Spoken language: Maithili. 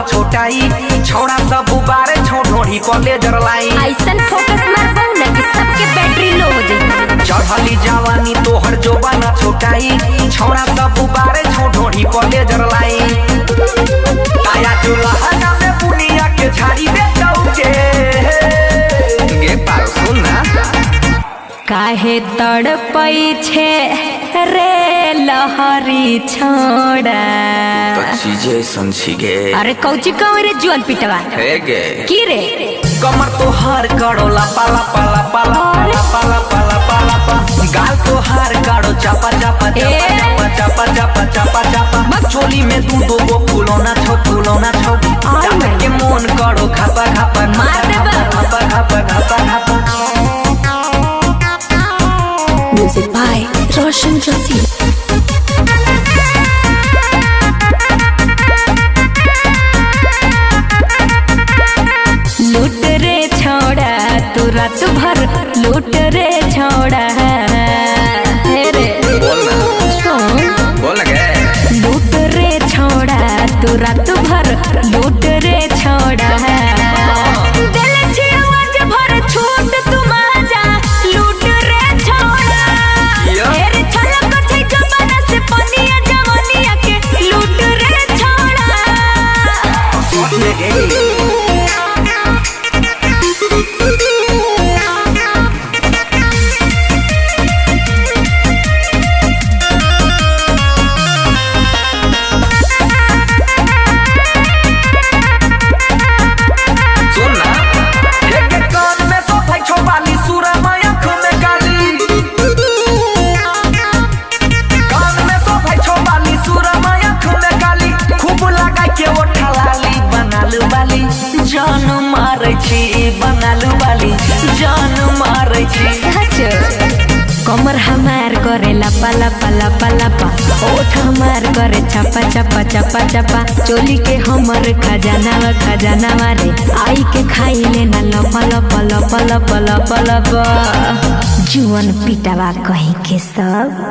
जोबाना छोटाई, छौड़ा सब उबारे छौ ढोढ़ी पर लेजर लाई। ऐसन फोकस मारबौ ना कि सबके बैटरी लो हो जाई। चढ़ली जवानी तोहर जोबाना छोटाई, छौड़ा सब उबारे छौ ढोढ़ी पर लेजर लाई। ताया चूल्हा में बुनिया के झाड़ी दे के गे पाल सुन ना। काहे तड़पै छे रे लहरी छोड़ा। तो चीजें ऐसन छिगे। अरे कौची कहू रे जुअन पिटवा हे गे की रे? कमर तोहार करो लापा लापा लापा लापा लापा लापा लापा लापा, गाल तोहार करो चापा चापा चापा चापा चापा चापा चापा, चोली में दू दो गो फुलौना छौ फुलौना छौ, चापा के मोन करो खापा खापा मार देबा। खापा खापा खापा खापा। Music by Roshan Rasid. लूट रे छोड़ा तू रात भर लूट रे छोड़ा। हे रे बोल ना, सुन, बोल ना गे। लूट रे छोड़ा तू रात भर लूट रे छोड़ा। दिल छी आवाज भर छूट तू माजा लूट रे छोड़ा। किया? हे रे छलक छै जमाना से पनिया जवानिया के लूट रे छोड़ा। सोच ले गे। सुन ना, हे के कान में सोफाई छौ बाली, सूरमा आँख में काली। कान में सोफाई छौ बाली, सूरमा आँख में काली। खूब लगाई के ओठा लाली, बनालू बाली जान मारै छी, बनालू बाली जान मारै छी। सच कमर हमार करे लपा लपा लपा लपा, ओठ हमार करे छपा छपा छपा छपा, चोली के हमर खजानावा खजानावा रे आई के खाई लेना लपा लपा लपा लपा लपा लपा। जुअन पिटावा कहीं के सब।